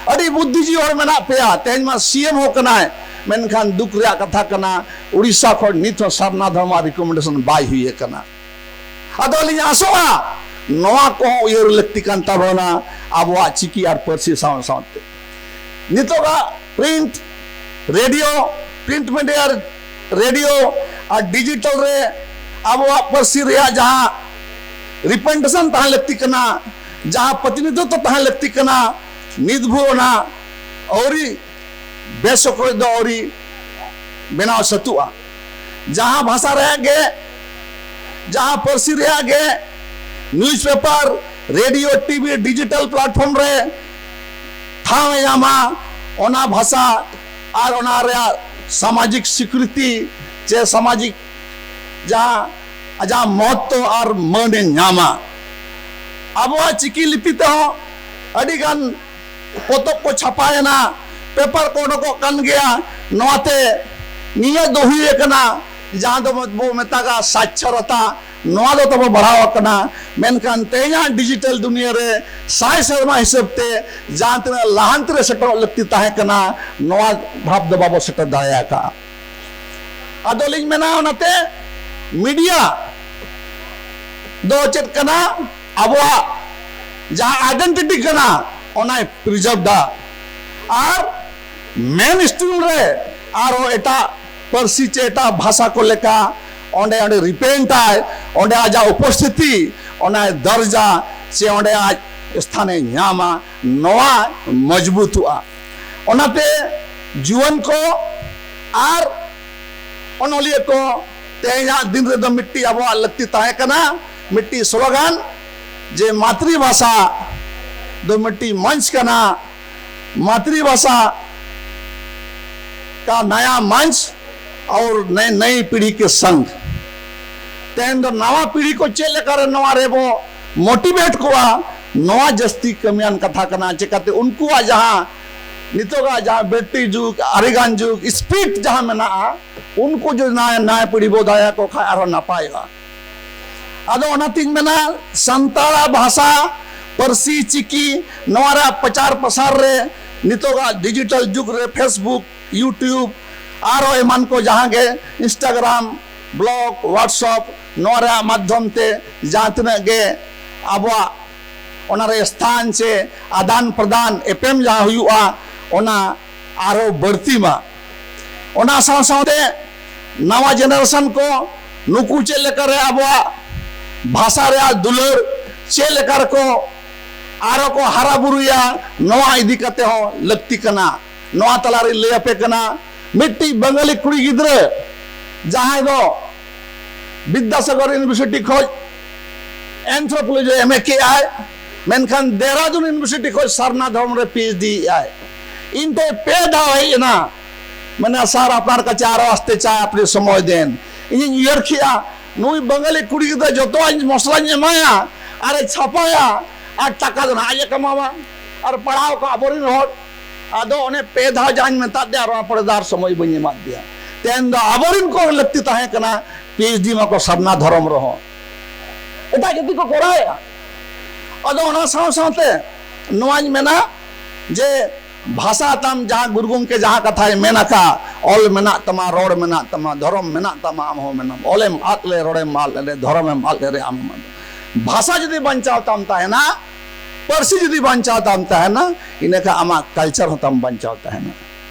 ᱟᱹᱰᱤ ᱵᱩᱫᱽᱫᱷᱤᱡᱤᱵᱤ ᱦᱚᱲ ᱢᱮᱱᱟᱜ ᱯᱮᱭᱟ, ᱛᱮᱦᱮᱧ ᱢᱟ ᱥᱤ ᱮᱢ ᱦᱚᱸ ᱠᱟᱱᱟᱭ, ᱢᱮᱱᱠᱷᱟᱱ ᱫᱩᱠ ᱨᱮᱭᱟᱜ ᱠᱟᱛᱷᱟ ᱠᱟᱱᱟ, ᱩᱲᱤᱥᱥᱟ ᱠᱷᱚᱱ ᱱᱤᱛ ᱦᱚᱸ ᱥᱟᱨᱱᱟ ᱫᱷᱚᱨᱢᱚ recommendation ᱵᱟᱭ ᱦᱩᱭ ᱟᱠᱟᱱᱟ᱾ ᱟᱫᱚ ᱞᱤᱧ ᱟᱥᱚᱜᱼᱟ, ᱱᱚᱣᱟ ᱠᱚᱦᱚᱸ ᱩᱭᱦᱟᱹᱨ ᱞᱟᱹᱠᱛᱤ ᱠᱟᱱ ᱛᱟᱵᱚᱱᱟ ᱟᱵᱚᱣᱟᱜ ᱪᱤᱠᱤ ᱟᱨ ᱯᱟᱹᱨᱥᱤ ᱥᱟᱶ ᱥᱟᱶᱛᱮ᱾ ᱱᱤᱛᱚᱜᱟᱜ print, radio, print media, radio ᱟᱨ digital ᱨᱮ ᱟᱵᱚᱣᱟᱜ ᱯᱟᱹᱨᱥᱤ ᱨᱮᱭᱟᱜ ᱡᱟᱦᱟᱸ representation ᱛᱟᱦᱮᱸ ᱞᱟᱹᱠᱛᱤ ᱠᱟᱱᱟ, ᱡᱟᱦᱟᱸ ᱯᱨᱚᱛᱤᱱᱤᱫᱷᱤᱛᱛᱚ ᱛᱟᱦᱮᱸ ᱞᱟᱹᱠᱛᱤ ᱠᱟᱱᱟ, ᱱᱤᱛ ᱵᱷᱳᱨ ᱚᱱᱟ ᱟᱹᱣᱨᱤ ᱵᱮᱥ ᱚᱠᱚᱡ ᱫᱚ ᱟᱹᱣᱨᱤ ᱵᱮᱱᱟᱣ ᱥᱟᱹᱛᱩᱜᱼᱟ᱾ ᱡᱟᱦᱟᱸ ᱵᱷᱟᱥᱟ ᱨᱮᱭᱟᱜ ᱜᱮ, ᱡᱟᱦᱟᱸ ᱯᱟᱹᱨᱥᱤ ᱨᱮᱭᱟᱜ ᱜᱮ newspaper, radio, TV, digital platform ᱨᱮ ᱴᱷᱟᱶ ᱮ ᱧᱟᱢᱟ, ᱚᱱᱟ ᱵᱷᱟᱥᱟ ᱟᱨ ᱚᱱᱟ ᱨᱮᱭᱟᱜ ᱥᱟᱢᱟᱡᱤᱠ ᱥᱤᱠᱨᱤᱛᱤ ᱪᱮ ᱥᱟᱢᱟᱡᱤᱠ ᱡᱟᱦᱟᱸ ᱟᱡᱟᱜ ᱢᱚᱦᱚᱛᱛᱚ ᱟᱨ ᱢᱟᱹᱱ ᱮ ᱧᱟᱢᱟ᱾ ᱟᱵᱚᱣᱟᱜ ᱪᱤᱠᱤ ᱞᱤᱯᱤ ᱛᱮᱦᱚᱸ ᱟᱹᱰᱤᱜᱟᱱ ᱯᱚᱛᱚᱵ ᱠᱚ ᱪᱷᱟᱯᱟᱭᱮᱱᱟ, ᱯᱮᱯᱟᱨ ᱠᱚ ᱚᱰᱚᱠᱚᱜ ᱠᱟᱱ ᱜᱮᱭᱟ᱾ ᱱᱚᱣᱟᱛᱮ ᱱᱤᱭᱟᱹ ᱫᱚ ᱦᱩᱭ ᱟᱠᱟᱱᱟ, ᱡᱟᱦᱟᱸ ᱫᱚ ᱵᱚ ᱢᱮᱛᱟᱜᱼᱟ ᱥᱟᱪᱪᱷᱚᱨᱚᱛᱟ, ᱱᱚᱣᱟ ᱫᱚ ᱛᱟᱵᱚ ᱵᱟᱲᱦᱟᱣ ᱟᱠᱟᱱᱟ᱾ ᱢᱮᱱᱠᱷᱟᱱ ᱛᱮᱦᱮᱧᱟᱜ digital ᱫᱩᱱᱤᱭᱟᱹ ᱨᱮ ᱥᱟᱭ ᱥᱮᱨᱢᱟ ᱦᱤᱥᱟᱹᱵ ᱛᱮ ᱡᱟᱦᱟᱸ ᱛᱤᱱᱟᱹᱜ ᱞᱟᱦᱟᱱᱛᱤ ᱨᱮ ᱥᱮᱴᱮᱨᱚᱜ ᱞᱟᱹᱠᱛᱤ ᱛᱟᱦᱮᱸ ᱠᱟᱱᱟ, ᱱᱚᱣᱟ ᱫᱷᱟᱯ ᱫᱚ ᱵᱟᱵᱚ ᱥᱮᱴᱮᱨ ᱫᱟᱲᱮ ᱟᱠᱟᱫᱼᱟ᱾ ᱟᱫᱚ ᱞᱤᱧ ᱢᱮᱱᱟ, ᱚᱱᱟᱛᱮ media ᱫᱚ ᱪᱮᱫ ᱠᱟᱱᱟ, ᱟᱵᱚᱣᱟᱜ ᱡᱟᱦᱟᱸ identity ᱠᱟᱱᱟ, ᱚᱱᱟᱭ preserve ᱫᱟ᱾ ᱟᱨ mainstream ᱨᱮ ᱟᱨᱦᱚᱸ ᱮᱴᱟᱜ ᱯᱟᱹᱨᱥᱤ ᱪᱮ ᱮᱴᱟᱜ ᱵᱷᱟᱥᱟ ᱠᱚ ᱞᱮᱠᱟ ᱚᱸᱰᱮ, ᱚᱸᱰᱮ represent ᱟᱭ, ᱚᱸᱰᱮ ᱟᱡᱟᱜ ᱩᱯᱚᱥᱛᱷᱤᱛᱤ, ᱚᱱᱟᱭ ᱫᱚᱨᱡᱟ ᱪᱮ ᱚᱸᱰᱮ ᱟᱡ ᱥᱛᱷᱟᱱᱮ ᱧᱟᱢᱟ, ᱱᱚᱣᱟ ᱢᱚᱡᱽᱵᱩᱛᱚᱜᱼᱟ᱾ ᱚᱱᱟᱛᱮ ᱡᱩᱣᱟᱹᱱ ᱠᱚ ᱟᱨ ᱚᱱᱚᱞᱤᱭᱟᱹ ᱠᱚ, ᱛᱮᱦᱮᱧᱟᱜ ᱫᱤᱱ ᱨᱮᱫᱚ ᱢᱤᱫᱴᱤᱡ ᱟᱵᱚᱣᱟᱜ ᱞᱟᱹᱠᱛᱤ ᱛᱟᱦᱮᱸ ᱠᱟᱱᱟ, ᱢᱤᱫᱴᱤᱡ slogan ᱡᱮ ᱢᱟᱛᱨᱤ ᱵᱷᱟᱥᱟ ᱫᱚ ᱢᱤᱫᱴᱤᱡ ᱢᱚᱧᱪ ᱠᱟᱱᱟ, ᱢᱟᱛᱨᱤ ᱵᱷᱟᱥᱟ ᱠᱟ ᱱᱟᱭᱟ ᱢᱚᱧᱪ ᱟᱨ ᱱᱟᱭ, ᱱᱟᱭ ᱯᱤᱲᱦᱤ ᱠᱮ ᱥᱚᱝᱜᱽ᱾ ᱛᱮᱦᱮᱧ ᱫᱚ ᱱᱟᱣᱟ ᱯᱤᱲᱦᱤ ᱠᱚ ᱪᱮᱫ ᱞᱮᱠᱟᱨᱮ ᱱᱚᱣᱟ ᱨᱮᱵᱚ motivate ᱠᱚᱣᱟ, ᱱᱚᱣᱟ ᱡᱟᱹᱥᱛᱤ ᱠᱟᱹᱢᱤᱭᱟᱱ ᱠᱟᱛᱷᱟ ᱠᱟᱱᱟ᱾ ᱪᱮᱠᱟᱛᱮ ᱩᱱᱠᱩᱣᱟᱜ ᱡᱟᱦᱟᱸ ᱱᱤᱛᱚᱜᱟᱜ ᱡᱟᱦᱟᱸ ᱵᱮᱴᱨᱤ ᱡᱩᱜᱽ, ᱟᱹᱰᱤᱜᱟᱱ ᱡᱩᱜᱽ, speed ᱡᱟᱦᱟᱸ ᱢᱮᱱᱟᱜᱼᱟ, ᱩᱱᱠᱩ ᱡᱩᱫᱤ ᱱᱟᱭ, ᱱᱟᱭ ᱯᱤᱲᱦᱤ ᱵᱚ ᱫᱟᱭᱟ ᱠᱚ ᱠᱷᱟᱡ ᱟᱨᱦᱚᱸ ᱱᱟᱯᱟᱭᱚᱜᱼᱟ᱾ ᱟᱫᱚ ᱚᱱᱟᱛᱤᱧ ᱢᱮᱱᱟ, ᱥᱟᱱᱛᱟᱲᱟᱜ ᱵᱷᱟᱥᱟ ᱯᱟᱹᱨᱥᱤ ᱪᱤᱠᱤ ᱱᱚᱣᱟ ᱨᱮᱭᱟᱜ ᱯᱨᱚᱪᱟᱨ ᱯᱨᱚᱥᱟᱨ ᱨᱮ ᱱᱤᱛᱚᱜᱟᱜ ᱰᱤᱡᱤᱴᱟᱞ ᱡᱩᱜᱽ ᱨᱮ Facebook, YouTube, ᱟᱨᱚ ᱮᱢᱟᱱ ᱠᱚ ᱡᱟᱦᱟᱸ ᱜᱮ Instagram, blog, WhatsApp, ᱱᱚᱣᱟ ᱨᱮᱭᱟᱜ ᱢᱟᱫᱽᱫᱷᱚᱢ ᱛᱮ ᱡᱟᱦᱟᱸ ᱛᱤᱱᱟᱹᱜ ᱜᱮ ᱟᱵᱚᱣᱟᱜ ᱚᱱᱟᱨᱮ ᱥᱛᱷᱟᱱ ᱥᱮ ᱟᱫᱟᱱ ᱯᱨᱚᱫᱟᱱ ᱮᱯᱮᱢ ᱡᱟᱦᱟᱸ ᱦᱩᱭᱩᱜᱼᱟ, ᱚᱱᱟ ᱟᱨᱚ ᱵᱟᱹᱲᱛᱤ ᱢᱟ᱾ ᱚᱱᱟ ᱥᱟᱶ ᱥᱟᱶᱛᱮ ᱱᱟᱣᱟ ᱡᱮᱱᱟᱨᱮᱥᱚᱱ ᱠᱚ ᱱᱩᱠᱩ ᱪᱮᱫ ᱞᱮᱠᱟᱨᱮ ᱟᱵᱚᱣᱟᱜ ᱵᱷᱟᱥᱟ ᱨᱮᱭᱟᱜ ᱫᱩᱞᱟᱹᱲ ᱪᱮᱫ ᱞᱮᱠᱟ ᱨᱮᱠᱚ ᱟᱨᱚ ᱠᱚ ᱦᱟᱨᱟ ᱵᱩᱨᱩᱭᱟ, ᱱᱚᱣᱟ ᱤᱫᱤ ᱠᱟᱛᱮ ᱦᱚᱸ ᱞᱟᱹᱠᱛᱤ ᱠᱟᱱᱟ᱾ ᱱᱚᱣᱟ ᱛᱟᱞᱟᱨᱮᱧ ᱞᱟᱹᱭ ᱟᱯᱮ ᱠᱟᱱᱟ, ᱢᱤᱫᱴᱤᱡ ᱵᱟᱝᱜᱟᱞᱤ ᱠᱩᱲᱤ ᱜᱤᱫᱽᱨᱟᱹ ᱡᱟᱦᱟᱸᱭ ᱫᱚ ᱵᱤᱫᱽᱫᱟᱥᱟᱜᱚᱨ ᱤᱭᱩᱱᱤᱵᱷᱟᱨᱥᱤᱴᱤ ᱠᱷᱚᱡ ᱮᱱᱛᱷᱨᱳᱯᱳᱞᱚᱡᱤ ᱮᱢ ᱮ ᱠᱮᱜᱼᱟᱭ, ᱢᱮᱱᱠᱷᱟᱱ ᱫᱮᱦᱨᱟᱫᱩᱱ ᱤᱭᱩᱱᱤᱵᱷᱟᱨᱥᱤᱴᱤ ᱠᱷᱚᱡ ᱥᱟᱨᱱᱟ ᱫᱷᱚᱨᱚᱢ ᱨᱮ ᱯᱤ ᱮᱭᱤᱪ ᱰᱤ ᱮᱜᱼᱟᱭ᱾ ᱤᱧ ᱴᱷᱮᱡ ᱯᱮ ᱫᱷᱟᱣ ᱦᱮᱡ ᱮᱱᱟ, ᱢᱮᱱᱟ, "ᱥᱟᱨ, ᱟᱯᱱᱟᱨ ᱠᱟᱪᱷᱮ ᱟᱨᱚ ᱟᱥᱛᱮ ᱪᱟ ᱟᱯᱱᱤ ᱥᱚᱢᱚᱭ ᱫᱮᱱ᱾" ᱤᱧᱤᱧ ᱩᱭᱦᱟᱹᱨ ᱠᱮᱜᱼᱟ, ᱱᱩᱭ ᱵᱟᱝᱜᱟᱞᱤ ᱠᱩᱲᱤ ᱜᱤᱫᱽᱨᱟᱹ ᱡᱚᱛᱚᱣᱟᱜ ᱤᱧ ᱢᱚᱥᱞᱟᱧ ᱮᱢᱟᱭᱟ ᱟᱨᱮ ᱪᱷᱟᱯᱟᱭᱟ ᱟᱨ ᱴᱟᱠᱟ ᱫᱚ ᱱᱟᱦᱟᱜ ᱟᱡ ᱮ ᱠᱟᱢᱟᱣᱟ ᱟᱨ ᱯᱟᱲᱦᱟᱣ ᱠᱚ ᱟᱵᱚᱨᱮᱱ ᱦᱚᱲ᱾ ᱟᱫᱚ ᱚᱱᱮ ᱯᱮ ᱫᱷᱟᱣ ᱡᱟᱦᱟᱸᱧ ᱢᱮᱛᱟᱫ ᱫᱮᱭᱟ ᱟᱨ ᱚᱱᱟ ᱯᱚᱨᱮ ᱫᱚ ᱟᱨ ᱥᱚᱢᱚᱭ ᱵᱟᱹᱧ ᱮᱢᱟᱫ ᱫᱮᱭᱟ᱾ ᱛᱮᱦᱮᱧ ᱫᱚ ᱟᱵᱚᱨᱮᱱ ᱠᱚ ᱞᱟᱹᱠᱛᱤ ᱛᱟᱦᱮᱸ ᱠᱟᱱᱟ ᱯᱤ ᱮᱭᱤᱪ ᱰᱤ ᱢᱟᱠᱚ ᱥᱟᱨᱱᱟ ᱫᱷᱚᱨᱚᱢ ᱨᱮᱦᱚᱸ᱾ ᱮᱴᱟᱜ ᱡᱟᱹᱛᱤ ᱠᱚ ᱠᱚᱨᱟᱣᱮᱫᱼᱟ᱾ ᱟᱫᱚ ᱚᱱᱟ ᱥᱟᱶ ᱥᱟᱶᱛᱮ ᱱᱚᱣᱟᱧ ᱢᱮᱱᱟ ᱡᱮ ᱵᱷᱟᱥᱟ ᱛᱟᱢ, ᱡᱟᱦᱟᱸ ᱜᱩᱨᱩ ᱜᱚᱢᱠᱮ ᱡᱟᱦᱟᱸ ᱠᱟᱛᱷᱟᱭ ᱢᱮᱱ ᱟᱠᱟᱫ, ᱚᱞ ᱢᱮᱱᱟᱜ ᱛᱟᱢᱟ, ᱨᱚᱲ ᱢᱮᱱᱟᱜ ᱛᱟᱢᱟ, ᱫᱷᱚᱨᱚᱢ ᱢᱮᱱᱟᱜ ᱛᱟᱢᱟ, ᱟᱢ ᱦᱚᱸ ᱢᱮᱱᱟᱢ᱾ ᱚᱞᱮᱢ ᱟᱫ ᱞᱮ, ᱨᱚᱲᱮᱢ ᱟᱫ ᱞᱮ, ᱫᱷᱚᱨᱚᱢᱮᱢ ᱟᱫ ᱞᱮ, ᱟᱢ ᱦᱚᱸ ᱟᱫ᱾ ᱵᱷᱟᱥᱟ ᱡᱩᱫᱤ ᱵᱟᱧᱪᱟᱣ ᱛᱟᱢ ᱛᱟᱦᱮᱱᱟ, ᱯᱟᱹᱨᱥᱤ ᱡᱩᱫᱤ ᱵᱟᱧᱪᱟᱣ ᱛᱟᱢ ᱛᱟᱦᱮᱱᱟ, ᱤᱱᱟᱹᱠᱷᱟᱱ ᱟᱢᱟᱜ ᱠᱟᱞᱪᱟᱨ ᱦᱚᱸ ᱛᱟᱢ ᱵᱟᱧᱪᱟᱣ ᱛᱟᱦᱮᱱᱟ᱾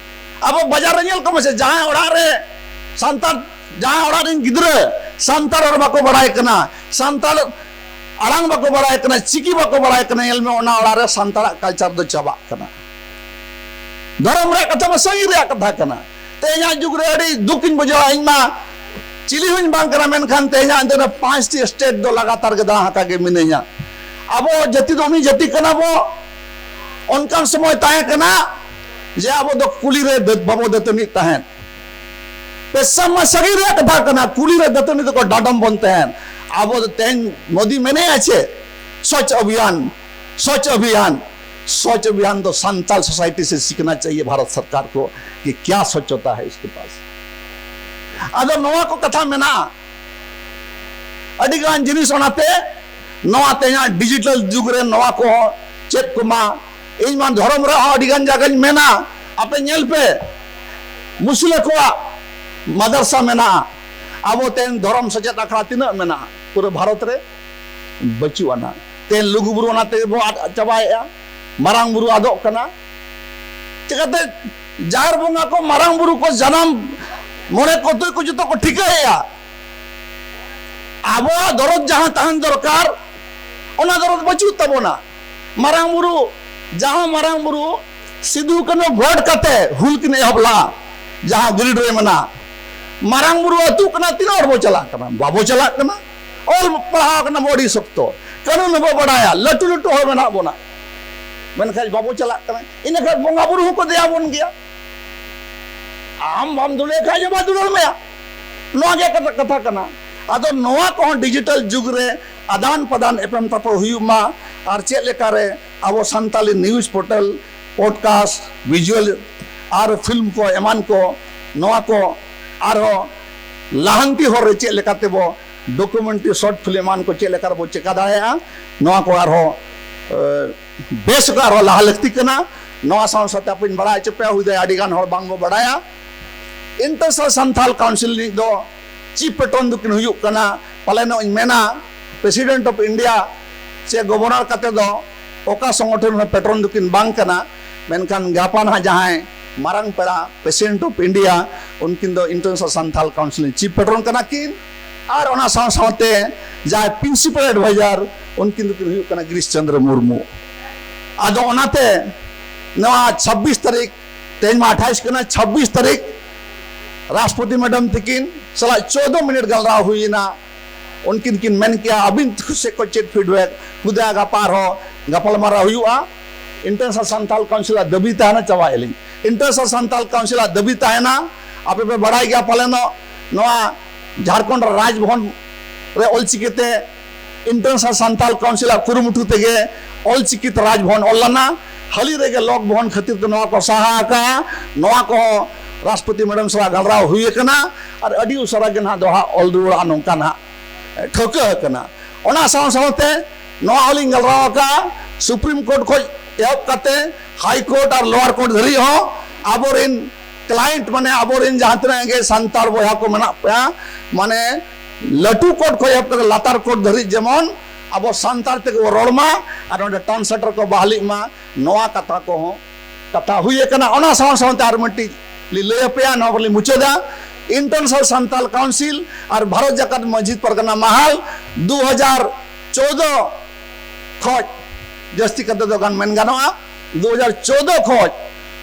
ᱟᱵᱚ ᱵᱟᱡᱟᱨ ᱨᱮ ᱧᱮᱞ ᱠᱚᱢ ᱥᱮ, ᱡᱟᱦᱟᱸᱭ ᱚᱲᱟᱜ ᱨᱮ ᱥᱟᱱᱛᱟᱲ, ᱡᱟᱦᱟᱸᱭ ᱚᱲᱟᱜ ᱨᱮᱱ ᱜᱤᱫᱽᱨᱟᱹ ᱥᱟᱱᱛᱟᱲ ᱨᱚᱲ ᱵᱟᱠᱚ ᱵᱟᱲᱟᱭ ᱠᱟᱱᱟ, ᱥᱟᱱᱛᱟᱲ ᱟᱲᱟᱝ ᱵᱟᱠᱚ ᱵᱟᱲᱟᱭ ᱠᱟᱱᱟ, ᱪᱤᱠᱤ ᱵᱟᱠᱚ ᱵᱟᱲᱟᱭ ᱠᱟᱱᱟ, ᱧᱮᱞ ᱢᱮ, ᱚᱱᱟ ᱚᱲᱟᱜ ᱨᱮ ᱥᱟᱱᱛᱟᱲᱟᱜ ᱠᱟᱞᱪᱟᱨ ᱫᱚ ᱪᱟᱵᱟᱜ ᱠᱟᱱᱟ᱾ ᱫᱷᱚᱨᱚᱢ ᱨᱮᱭᱟᱜ ᱠᱟᱛᱷᱟ ᱢᱟ ᱥᱟᱹᱨᱤ ᱨᱮᱭᱟᱜ ᱠᱟᱛᱷᱟ ᱠᱟᱱᱟ᱾ ᱛᱮᱦᱮᱧᱟᱜ ᱡᱩᱜᱽ ᱨᱮ ᱟᱹᱰᱤ ᱫᱩᱠ ᱤᱧ ᱵᱩᱡᱷᱟᱹᱣᱟ, ᱤᱧ ᱢᱟ ᱪᱤᱞᱤ ᱦᱚᱸᱧ ᱵᱟᱝ ᱠᱟᱱᱟ, ᱢᱮᱱᱠᱷᱟᱱ ᱛᱮᱦᱮᱧᱟᱜ ᱫᱤᱱ ᱨᱮ ᱯᱟᱸᱪᱴᱤ ᱥᱴᱮᱴ ᱫᱚ ᱞᱟᱜᱟᱛᱟᱨ ᱜᱮ ᱫᱟᱬᱟ ᱟᱠᱟ ᱜᱮ ᱢᱤᱱᱟᱹᱧᱟ᱾ ᱟᱵᱚ ᱡᱟᱹᱛᱤ ᱫᱚ ᱩᱱᱤ ᱡᱟᱹᱛᱤ ᱠᱟᱱᱟ ᱵᱚ᱾ ᱚᱱᱠᱟᱱ ᱥᱚᱢᱚᱭ ᱛᱟᱦᱮᱸ ᱠᱟᱱᱟ ᱡᱮ ᱟᱵᱚ ᱫᱚ ᱠᱩᱞᱤ ᱨᱮ ᱫᱟᱹᱛ-, ᱵᱟᱵᱚ ᱫᱟᱹᱛᱟᱹᱱᱤᱜ ᱛᱟᱦᱮᱸᱫ᱾ ᱯᱮᱥᱟ ᱢᱟ ᱥᱟᱹᱨᱤ ᱨᱮᱭᱟᱜ ᱠᱟᱛᱷᱟ ᱠᱟᱱᱟ, ᱠᱩᱞᱤ ᱨᱮ ᱫᱟᱹᱛᱟᱹᱱᱤ ᱫᱚᱠᱚ ᱰᱟᱰᱚᱢ ᱵᱚᱱ ᱛᱟᱦᱮᱸᱫ᱾ ᱟᱵᱚ ᱫᱚ ᱛᱮᱦᱮᱧ ᱢᱳᱫᱤ ᱢᱮᱱᱮᱜᱼᱟ ᱪᱮᱫ? ᱥᱚᱪ ᱚᱵᱷᱤᱭᱟᱱ, ᱥᱚᱪ ᱚᱵᱷᱤᱭᱟᱱ, ᱥᱚᱪ ᱚᱵᱷᱤᱭᱟᱱ ᱫᱚ ᱥᱟᱱᱛᱟᱞ ᱥᱳᱥᱟᱭᱴᱤ ᱥᱮ ᱥᱤᱠᱷᱱᱟ ᱪᱟᱦᱤᱭᱮ ᱵᱷᱟᱨᱚᱛ ᱥᱚᱨᱠᱟᱨ ᱠᱚ ᱠᱤ ᱠᱭᱟ ᱥᱚᱪᱪᱚᱛᱟ ᱦᱟᱭ ᱩᱥᱠᱮ ᱯᱟᱥ? ᱟᱫᱚ ᱱᱚᱣᱟ ᱠᱚ ᱠᱟᱛᱷᱟ ᱢᱮᱱᱟᱜᱼᱟ, ᱟᱹᱰᱤ ᱜᱟᱱ ᱡᱤᱱᱤᱥ ᱚᱱᱟᱛᱮ ᱱᱚᱣᱟ ᱛᱮᱦᱮᱧᱟᱜ ᱰᱤᱡᱤᱴᱟᱞ ᱡᱩᱜᱽ ᱨᱮ ᱱᱚᱣᱟ ᱠᱚᱦᱚᱸ ᱪᱮᱫ ᱠᱚᱢᱟ, ᱤᱧ ᱢᱟ ᱫᱷᱚᱨᱚᱢ ᱨᱮᱦᱚᱸ ᱟᱹᱰᱤ ᱜᱟᱱ ᱡᱟᱭᱜᱟᱧ ᱢᱮᱱᱟ, ᱟᱯᱮ ᱧᱮᱞ ᱯᱮ, ᱢᱩᱥᱞᱟᱹ ᱠᱚᱣᱟᱜ ᱢᱟᱫᱟᱨᱥᱟ ᱢᱮᱱᱟᱜᱼᱟ᱾ ᱟᱵᱚ ᱛᱮᱦᱮᱧ ᱫᱷᱚᱨᱚᱢ ᱥᱮᱪᱮᱫ ᱟᱠᱷᱲᱟ ᱛᱤᱱᱟᱹᱜ ᱢᱮᱱᱟᱜᱼᱟ ᱯᱩᱨᱟᱹ ᱵᱷᱟᱨᱚᱛ ᱨᱮ? ᱵᱟᱹᱪᱩᱜ ᱟᱱᱟ᱾ ᱛᱮᱦᱮᱧ ᱞᱩᱜᱩ ᱵᱩᱨᱩ ᱚᱱᱟ ᱛᱮᱜᱮ ᱵᱚ ᱟᱫ ᱪᱟᱵᱟᱭᱮᱫᱼᱟ, ᱢᱟᱨᱟᱝ ᱵᱩᱨᱩ ᱟᱫᱚᱜ ᱠᱟᱱᱟ᱾ ᱪᱤᱠᱟᱹᱛᱮ ᱡᱟᱦᱮᱨ ᱵᱚᱸᱜᱟ ᱠᱚ, ᱢᱟᱨᱟᱝ ᱵᱩᱨᱩ ᱠᱚ, ᱡᱟᱱᱟᱢ ᱢᱚᱬᱮ ᱠᱚ, ᱛᱩᱭ ᱠᱚ ᱡᱚᱛᱚ ᱠᱚ ᱴᱷᱤᱠᱟᱹᱭᱮᱫᱼᱟ? ᱟᱵᱚᱣᱟᱜ ᱫᱚᱨᱚᱫ ᱡᱟᱦᱟᱸ ᱛᱟᱦᱮᱱ ᱫᱚᱨᱠᱟᱨ, ᱚᱱᱟ ᱫᱚᱨᱚᱫ ᱵᱟᱹᱪᱩᱜ ᱛᱟᱵᱚᱱᱟ᱾ ᱢᱟᱨᱟᱝ ᱵᱩᱨᱩ, ᱡᱟᱦᱟᱸ ᱢᱟᱨᱟᱝ ᱵᱩᱨᱩ ᱥᱤᱫᱩ ᱠᱟᱹᱱᱦᱩ ᱵᱷᱳᱴ ᱠᱟᱛᱮ ᱦᱩᱞ ᱠᱤᱱ ᱮᱦᱚᱵ ᱞᱟᱜᱼᱟ, ᱡᱟᱦᱟᱸ ᱜᱨᱤᱰ ᱨᱮ ᱢᱮᱱᱟᱜᱼᱟ, ᱢᱟᱨᱟᱝ ᱵᱩᱨᱩ ᱟᱹᱛᱩ ᱠᱟᱱᱟ, ᱛᱤᱱᱟᱹᱜ ᱦᱚᱲ ᱵᱚ ᱪᱟᱞᱟᱜ ᱠᱟᱱᱟ? ᱵᱟᱵᱚ ᱪᱟᱞᱟᱜ ᱠᱟᱱᱟ᱾ ᱚᱞ ᱯᱟᱲᱦᱟᱣ ᱠᱟᱱᱟ ᱵᱚ ᱟᱹᱰᱤ ᱥᱚᱠᱛᱚ, ᱠᱟᱹᱱᱩᱱ ᱦᱚᱸᱵᱚ ᱵᱟᱰᱟᱭᱟ, ᱞᱟᱹᱴᱩ ᱞᱟᱹᱴᱩ ᱦᱚᱲ ᱢᱮᱱᱟᱜ ᱵᱚᱱᱟ, ᱢᱮᱱᱠᱷᱟᱱ ᱵᱟᱵᱚ ᱪᱟᱞᱟᱜ ᱠᱟᱱᱟ᱾ ᱤᱱᱟᱹ ᱠᱷᱟᱱ ᱵᱚᱸᱜᱟ ᱵᱩᱨᱩ ᱦᱚᱸᱠᱚ ᱫᱮᱭᱟ ᱵᱚᱱ ᱜᱮᱭᱟ᱾ ᱟᱢ ᱵᱟᱢ ᱫᱩᱞᱟᱹᱲ ᱠᱷᱟᱡ ᱫᱚ ᱵᱟᱭ ᱫᱩᱞᱟᱹᱲ ᱢᱮᱭᱟ᱾ ᱱᱚᱣᱟ ᱜᱮ ᱠᱟᱛᱷᱟ, ᱠᱟᱛᱷᱟ ᱠᱟᱱᱟ᱾ ᱟᱫᱚ ᱱᱚᱣᱟ ᱠᱚᱦᱚᱸ ᱰᱤᱡᱤᱴᱟᱞ ᱡᱩᱜᱽ ᱨᱮ ᱟᱫᱟᱱ ᱯᱨᱚᱫᱟᱱ, ᱮᱯᱮᱢ ᱛᱟᱯᱚᱞ ᱦᱩᱭᱩᱜ ᱢᱟ᱾ ᱟᱨ ᱪᱮᱫ ᱞᱮᱠᱟᱨᱮ ᱟᱵᱚ Santali news portal, podcast, visual ᱟᱨ ᱯᱷᱤᱞᱢ ᱠᱚ ᱮᱢᱟᱱ ᱠᱚ, ᱱᱚᱣᱟ ᱠᱚ ᱟᱨᱦᱚᱸ ᱞᱟᱦᱟᱱᱛᱤ ᱦᱚᱨ ᱨᱮ ᱪᱮᱫ ᱞᱮᱠᱟᱛᱮ ᱵᱚ ᱰᱚᱠᱩᱢᱮᱱᱴᱨᱤ, ᱥᱚᱨᱴ ᱯᱷᱤᱞᱢ ᱮᱢᱟᱱ ᱠᱚ ᱪᱮᱫ ᱞᱮᱠᱟ ᱨᱮᱵᱚ ᱪᱮᱠᱟ ᱫᱟᱲᱮᱭᱟᱜᱼᱟ, ᱱᱚᱣᱟ ᱠᱚ ᱟᱨᱦᱚᱸ, ᱮ, ᱵᱮᱥ ᱚᱠᱚᱡ ᱟᱨᱦᱚᱸ ᱞᱟᱦᱟ ᱞᱟᱹᱠᱛᱤ ᱠᱟᱱᱟ᱾ ᱱᱚᱣᱟ ᱥᱟᱶ ᱥᱟᱶᱛᱮ ᱟᱯᱮᱧ ᱵᱟᱲᱟᱭ ᱦᱚᱪᱚ ᱯᱮᱭᱟ, ᱦᱩᱭ ᱫᱟᱲᱮᱭᱟᱜᱼᱟ ᱟᱹᱰᱤ ᱜᱟᱱ ᱦᱚᱲ ᱵᱟᱝ ᱵᱚ ᱵᱟᱲᱟᱭᱟ, ᱤᱱᱴᱟᱨᱱᱮᱥᱱᱟᱞ ᱥᱟᱱᱛᱷᱟᱞ ᱠᱟᱣᱩᱱᱥᱤᱞ ᱨᱤᱱᱤᱡ ᱫᱚ ᱪᱤᱯ ᱯᱮᱴᱨᱚᱱ ᱫᱚᱠᱤᱱ ᱦᱩᱭᱩᱜ ᱠᱟᱱᱟ, ᱯᱟᱞᱮᱱᱚᱜ ᱤᱧ ᱢᱮᱱᱟ, ᱯᱨᱮᱥᱤᱰᱮᱱᱴ ᱚᱯᱷ ᱤᱱᱰᱤᱭᱟ ᱥᱮ ᱜᱚᱵᱷᱚᱨᱱᱚᱨ ᱠᱟᱛᱮ ᱫᱚ ᱚᱠᱟ ᱥᱚᱝᱜᱚᱴᱷᱚᱱ ᱨᱮᱦᱚᱸ ᱯᱮᱴᱨᱚᱱ ᱫᱚᱠᱤᱱ ᱵᱟᱝ ᱠᱟᱱᱟ᱾ ᱢᱮᱱᱠᱷᱟᱱ ᱜᱟᱯᱟ ᱱᱟᱦᱟᱜ ᱡᱟᱦᱟᱸᱭ ᱢᱟᱨᱟᱝ ᱯᱮᱲᱟ, ᱯᱨᱮᱥᱤᱰᱮᱱᱴ ᱚᱯᱷ ᱤᱱᱰᱤᱭᱟ, ᱩᱱᱠᱤᱱ ᱫᱚ ᱤᱱᱴᱟᱨᱱᱮᱥᱱᱟᱞ ᱥᱟᱱᱛᱷᱟᱞ ᱠᱟᱣᱩᱱᱥᱤᱞ ᱨᱤᱱ ᱪᱤᱯ ᱯᱮᱴᱨᱚᱱ ᱠᱟᱱᱟ ᱠᱤᱱ᱾ ᱟᱨ ᱚᱱᱟ ᱥᱟᱶ ᱥᱟᱶᱛᱮ ᱡᱟᱦᱟᱸᱭ ᱯᱨᱤᱱᱥᱤᱯᱟᱞ ᱮᱰᱵᱷᱟᱭᱡᱟᱨ, ᱩᱱᱠᱤᱱ ᱫᱚᱠᱤᱱ ᱦᱩᱭᱩᱜ ᱠᱟᱱᱟ ᱜᱤᱨᱤᱥ ᱪᱚᱱᱫᱨᱚ ᱢᱩᱨᱢᱩ᱾ ᱟᱫᱚ ᱚᱱᱟᱛᱮ ᱱᱚᱣᱟ ᱪᱷᱟᱵᱵᱤᱥ ᱛᱟᱹᱨᱤᱠᱷ, ᱛᱮᱦᱮᱧ ᱢᱟ ᱟᱴᱷᱟᱭᱤᱥ ᱠᱟᱱᱟ, ᱪᱷᱟᱵᱵᱤᱥ ᱛᱟᱹᱨᱤᱠᱷ ᱨᱟᱥᱴᱨᱚᱯᱚᱛᱤ ᱢᱮᱰᱟᱢ ᱛᱤᱠᱤᱱ ᱥᱟᱞᱟᱜ ᱪᱳᱫᱽᱫᱳ ᱢᱤᱱᱤᱴ ᱜᱟᱞᱢᱟᱨᱟᱣ ᱦᱩᱭᱮᱱᱟ᱾ ᱩᱱᱠᱤᱱ ᱠᱤᱱ ᱢᱮᱱ ᱠᱮᱜᱼᱟ, ᱟᱹᱵᱤᱱ ᱥᱮᱫ ᱠᱷᱚᱱ ᱪᱮᱫ ᱯᱷᱤᱰᱵᱮᱠ? ᱦᱩᱫᱟ ᱜᱟᱯᱟ ᱟᱨᱦᱚᱸ ᱜᱟᱯᱟᱞᱢᱟᱨᱟᱣ ᱦᱩᱭᱩᱜᱼᱟ᱾ ᱤᱱᱴᱟᱨᱱᱮᱥᱱᱟᱞ ᱥᱟᱱᱛᱟᱞ ᱠᱟᱣᱩᱱᱥᱤᱞ ᱟᱜ ᱫᱟᱹᱵᱤ ᱛᱟᱦᱮᱱᱟ, ᱪᱟᱵᱟᱭᱮᱫ ᱞᱤᱧ, ᱤᱱᱴᱟᱨᱱᱮᱥᱱᱟᱞ ᱥᱟᱱᱛᱟᱞ ᱠᱟᱣᱩᱱᱥᱤᱞ ᱟᱜ ᱫᱟᱹᱵᱤ ᱛᱟᱦᱮᱱᱟ᱾ ᱟᱯᱮ ᱯᱮ ᱵᱟᱲᱟᱭ ᱜᱮᱭᱟ ᱯᱟᱞᱮᱱᱚᱜ, ᱱᱚᱣᱟ ᱡᱷᱟᱲᱠᱷᱚᱸᱰ ᱨᱟᱡᱽᱵᱷᱚᱵᱚᱱ ᱨᱮ ᱚᱞᱪᱤᱠᱤ ᱛᱮ ᱤᱱᱴᱟᱨᱱᱮᱥᱱᱟᱞ ᱥᱟᱱᱛᱟᱞ ᱠᱟᱣᱩᱱᱥᱤᱞ ᱟᱜ ᱠᱩᱨᱩᱢᱩᱴᱩ ᱛᱮᱜᱮ ᱚᱞᱪᱤᱠᱤ ᱛᱮ ᱨᱟᱡᱽᱵᱷᱚᱵᱚᱱ ᱚᱞ ᱞᱮᱱᱟ᱾ ᱦᱟᱹᱞᱤ ᱨᱮᱜᱮ ᱞᱚᱠ ᱵᱷᱚᱵᱚᱱ ᱠᱷᱟᱹᱛᱤᱨ ᱛᱮ ᱱᱚᱣᱟ ᱠᱚ ᱥᱟᱦᱟ ᱟᱠᱟᱜᱼᱟ᱾ ᱱᱚᱣᱟ ᱠᱚᱦᱚᱸ ᱨᱟᱥᱴᱨᱚᱯᱚᱛᱤ ᱢᱮᱰᱟᱢ ᱥᱟᱞᱟᱜ ᱜᱟᱞᱢᱟᱨᱟᱣ ᱦᱩᱭ ᱟᱠᱟᱱᱟ ᱟᱨ ᱟᱹᱰᱤ ᱩᱥᱟᱹᱨᱟ ᱜᱮ ᱱᱟᱦᱟᱜ ᱫᱚᱦᱲᱟ ᱚᱞ ᱨᱩᱣᱟᱹᱲᱚᱜᱼᱟ, ᱱᱚᱝᱠᱟ ᱱᱟᱦᱟᱜ ᱴᱷᱟᱹᱣᱠᱟᱹ ᱟᱠᱟᱱᱟ᱾ ᱚᱱᱟ ᱥᱟᱶ ᱥᱟᱶᱛᱮ ᱱᱚᱣᱟ ᱦᱚᱸᱞᱤᱧ ᱜᱟᱞᱢᱟᱨᱟᱣ ᱟᱠᱟᱫᱼᱟ, ᱥᱩᱯᱨᱤᱢ ᱠᱳᱨᱴ ᱠᱷᱚᱱ ᱮᱦᱚᱵ ᱠᱟᱛᱮ ᱦᱟᱭ ᱠᱳᱨᱴ ᱟᱨ ᱞᱳᱣᱟᱨ ᱠᱳᱨᱴ ᱫᱷᱟᱹᱨᱤᱡ ᱦᱚᱸ ᱟᱵᱚᱨᱮᱱ ᱠᱞᱟᱭᱮᱱᱴ, ᱢᱟᱱᱮ ᱟᱵᱚᱨᱮᱱ ᱡᱟᱦᱟᱸ ᱛᱤᱱᱟᱹᱜ ᱜᱮ ᱥᱟᱱᱛᱟᱲ ᱵᱚᱭᱦᱟ ᱠᱚ ᱢᱮᱱᱟᱜ ᱯᱮᱭᱟ, ᱢᱟᱱᱮ ᱞᱟᱹᱴᱩ ᱠᱳᱨᱴ ᱠᱷᱚᱱ ᱮᱦᱚᱵ ᱠᱟᱛᱮ ᱞᱟᱛᱟᱨ ᱠᱳᱨᱴ ᱫᱷᱟᱹᱨᱤᱡ ᱡᱮᱢᱚᱱ ᱟᱵᱚ ᱥᱟᱱᱛᱟᱲ ᱛᱮᱜᱮ ᱵᱚ ᱨᱚᱲ ᱢᱟ ᱟᱨ ᱚᱸᱰᱮ ᱴᱨᱟᱱᱥᱞᱮᱴᱚᱨ ᱠᱚ ᱵᱟᱦᱟᱞᱤᱜ ᱢᱟ, ᱱᱚᱣᱟ ᱠᱟᱛᱷᱟ ᱠᱚᱦᱚᱸ ᱠᱟᱛᱷᱟ ᱦᱩᱭ ᱟᱠᱟᱱᱟ᱾ ᱚᱱᱟ ᱥᱟᱶ ᱥᱟᱶᱛᱮ ᱟᱨ ᱢᱤᱫᱴᱤᱡ ᱞᱤᱧ ᱞᱟᱹᱭ ᱟᱯᱮᱭᱟ, ᱱᱚᱣᱟ ᱵᱚᱞᱮ ᱢᱩᱪᱟᱹᱫᱟ᱾ ᱤᱱᱴᱟᱨᱱᱮᱥᱱᱟᱞ ᱥᱟᱱᱛᱟᱞ ᱠᱟᱣᱩᱱᱥᱤᱞ ᱟᱨ ᱵᱷᱟᱨᱚᱛ ᱡᱟᱠᱟᱛ ᱢᱟᱹᱡᱷᱤ ᱯᱟᱨᱜᱟᱱᱟ ᱢᱟᱦᱟᱞ ᱫᱩ ᱦᱟᱡᱟᱨ ᱪᱳᱫᱚ ᱠᱷᱚᱡ, ᱡᱟᱹᱥᱛᱤ ᱠᱟᱛᱮ ᱫᱚ ᱜᱟᱱ ᱢᱮᱱ ᱜᱟᱱᱚᱜᱼᱟ, ᱫᱩ ᱦᱟᱡᱟᱨ ᱪᱳᱫᱚ ᱠᱷᱚᱡ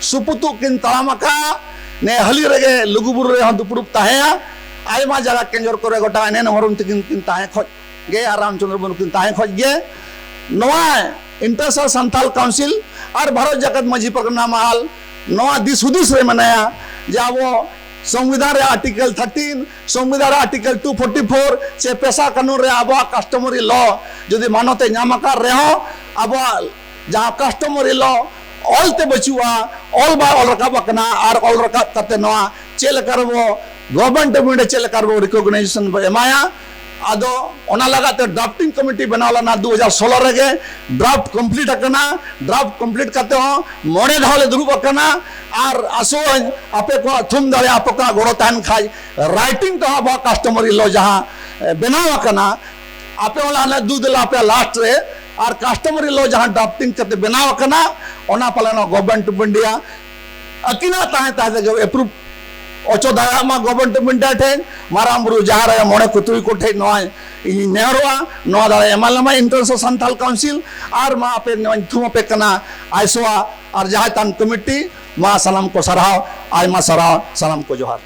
ᱥᱩᱯᱩᱛᱩᱜ ᱠᱤᱱ ᱛᱟᱲᱟᱢ ᱟᱠᱟᱫᱼᱟ᱾ ᱱᱮ ᱦᱟᱹᱞᱤ ᱨᱮᱜᱮ ᱞᱩᱜᱩᱵᱩᱨᱩ ᱨᱮᱦᱚᱸ ᱫᱩᱯᱲᱩᱵ ᱛᱟᱦᱮᱸᱭᱟ, ᱟᱭᱢᱟ ᱡᱟᱭᱜᱟ ᱠᱮᱧᱡᱚᱨ ᱠᱚᱨᱮ ᱜᱚᱴᱟ ᱮᱱᱮᱱ ᱦᱚᱨᱚᱱ ᱛᱤᱠᱤᱱ ᱠᱤᱱ ᱛᱟᱦᱮᱸ ᱠᱷᱚᱡ ᱜᱮ ᱟᱨ ᱨᱟᱢᱪᱚᱸᱫᱽᱨᱚ ᱢᱩᱨᱢᱩ ᱠᱤᱱ ᱛᱟᱦᱮᱸ ᱠᱷᱚᱡ ᱜᱮ ᱱᱚᱣᱟ ᱤᱱᱴᱟᱨᱱᱮᱥᱱᱟᱞ ᱥᱟᱱᱛᱟᱞ ᱠᱟᱣᱩᱱᱥᱤᱞ ᱟᱨ ᱵᱷᱟᱨᱚᱛ ᱡᱟᱠᱟᱛ ᱢᱟᱹᱡᱷᱤ ᱯᱟᱨᱜᱟᱱᱟ ᱢᱟᱦᱟᱞ ᱱᱚᱣᱟ ᱫᱤᱥ ᱦᱩᱫᱤᱥ ᱨᱮ ᱢᱮᱱᱟᱭᱟ ᱡᱮ ᱟᱵᱚ ᱥᱚᱝᱵᱤᱫᱷᱟᱱ ᱨᱮ ᱟᱨᱴᱤᱠᱮᱞ ᱛᱷᱟᱨᱴᱤᱱ, ᱥᱚᱝᱵᱤᱫᱷᱟᱱ ᱨᱮ ᱟᱨᱴᱤᱠᱮᱞ ᱴᱩ ᱯᱷᱳᱨᱴᱤ ᱯᱷᱳᱨ ᱪᱮ ᱯᱮᱥᱟ ᱠᱟᱹᱱᱩᱱ ᱨᱮ ᱟᱵᱚᱣᱟᱜ ᱠᱟᱥᱴᱚᱢᱟᱨᱤ ᱞᱚ ᱡᱩᱫᱤ ᱢᱟᱱᱚᱛ ᱮ ᱧᱟᱢ ᱟᱠᱟᱫ ᱨᱮᱦᱚᱸ, ᱟᱵᱚᱣᱟᱜ ᱡᱟᱦᱟᱸ ᱠᱟᱥᱴᱚᱢᱟᱨᱤ ᱞᱚ ᱚᱞ ᱛᱮ ᱵᱟᱹᱪᱩᱜᱼᱟ, ᱚᱞ ᱵᱟᱭ ᱚᱞ ᱨᱟᱠᱟᱵ ᱟᱠᱟᱱᱟ, ᱟᱨ ᱚᱞ ᱨᱟᱠᱟᱵ ᱠᱟᱛᱮ ᱱᱚᱣᱟ ᱪᱮᱫ ᱞᱮᱠᱟ ᱨᱮᱵᱚ ᱜᱚᱵᱷᱚᱨᱱᱢᱮᱱᱴ ᱪᱮᱫ ᱞᱮᱠᱟ ᱨᱮᱵᱚ ᱨᱤᱠᱚᱜᱱᱟᱭᱡᱮᱥᱚᱱ ᱵᱚ ᱮᱢᱟᱭᱟ᱾ ᱟᱫᱚ ᱚᱱᱟ ᱞᱟᱜᱟᱫ ᱛᱮ ᱰᱨᱟᱯᱴᱤᱝ ᱠᱚᱢᱤᱴᱤ ᱵᱮᱱᱟᱣ ᱞᱮᱱᱟ ᱫᱩ ᱦᱟᱡᱟᱨ ᱥᱳᱞᱳ ᱨᱮᱜᱮ, ᱰᱨᱟᱯᱴ ᱠᱚᱢᱯᱞᱤᱴ ᱟᱠᱟᱱᱟ᱾ ᱰᱨᱟᱯᱴ ᱠᱚᱢᱯᱞᱤᱴ ᱠᱟᱛᱮ ᱦᱚᱸ ᱢᱚᱬᱮ ᱫᱷᱟᱣ ᱞᱮ ᱫᱩᱲᱩᱵ ᱟᱠᱟᱱᱟ, ᱟᱨ ᱟᱥᱚᱜ ᱟᱹᱧ ᱟᱯᱮ ᱠᱚᱣᱟᱜ ᱛᱷᱩᱢ ᱫᱟᱲᱮ, ᱟᱯᱮ ᱠᱚᱣᱟᱜ ᱜᱚᱲᱚ ᱛᱟᱦᱮᱱ ᱠᱷᱟᱡ ᱨᱟᱭᱴᱤᱝ ᱛᱮᱦᱚᱸ ᱟᱵᱚᱣᱟᱜ ᱠᱟᱥᱴᱚᱢᱟᱨᱤ ᱞᱚ ᱡᱟᱦᱟᱸ ᱮ, ᱵᱮᱱᱟᱣ ᱟᱠᱟᱱᱟ, ᱟᱯᱮ ᱚᱱᱟ ᱞᱮ ᱫᱩ ᱫᱮᱞᱟ ᱟᱯᱮᱭᱟ ᱞᱟᱥᱴ ᱨᱮ, ᱟᱨ ᱠᱟᱥᱴᱚᱢᱟᱨᱤ ᱞᱚ ᱡᱟᱦᱟᱸ ᱰᱨᱟᱯᱴᱤᱝ ᱠᱟᱛᱮ ᱵᱮᱱᱟᱣ ᱟᱠᱟᱱᱟ, ᱚᱱᱟ ᱯᱟᱞᱮ ᱱᱚᱣᱟ ᱜᱚᱵᱷᱚᱨᱱᱢᱮᱱᱴ ᱚᱯᱷ ᱤᱱᱰᱤᱭᱟ ᱟᱹᱠᱤᱱᱟᱜ ᱛᱟᱦᱮᱸ ᱛᱟᱦᱮᱸ ᱛᱮᱜᱮ ᱮᱯᱨᱩᱵᱷ ᱚᱪᱚ ᱫᱟᱲᱮᱭᱟᱜ ᱢᱟ ᱜᱚᱵᱷᱚᱨᱱᱢᱮᱱᱴ ᱚᱯᱷ ᱤᱱᱰᱤᱭᱟ ᱴᱷᱮᱱ, ᱢᱟᱨᱟᱝ ᱵᱩᱨᱩ ᱡᱟᱦᱮᱨ ᱟᱭᱳ ᱢᱚᱬᱮ ᱠᱚ ᱛᱩᱨᱩᱭ ᱠᱚ ᱴᱷᱮᱱ ᱱᱚᱣᱟ ᱤᱧ ᱱᱮᱦᱚᱨᱚᱜᱼᱟ, ᱱᱚᱣᱟ ᱫᱟᱲᱮ ᱮᱢᱟ ᱞᱮᱢᱟ ᱤᱱᱴᱟᱨᱱᱮᱥᱱᱟᱞ ᱥᱟᱱᱛᱟᱞ ᱠᱟᱣᱩᱱᱥᱤᱞ, ᱟᱨ ᱢᱟ ᱟᱯᱮ ᱱᱚᱣᱟᱧ ᱛᱷᱩᱢ ᱟᱯᱮ ᱠᱟᱱᱟ ᱟᱭᱥᱳᱣᱟ ᱟᱨ ᱡᱟᱦᱟᱸᱭ ᱛᱟᱱ ᱠᱚᱢᱤᱴᱤ, ᱢᱟ ᱥᱟᱱᱟᱢ ᱠᱚ ᱥᱟᱨᱦᱟᱣ, ᱟᱭᱢᱟ ᱥᱟᱨᱦᱟᱣ, ᱥᱟᱱᱟᱢ ᱠᱚ ᱡᱚᱦᱟᱨ᱾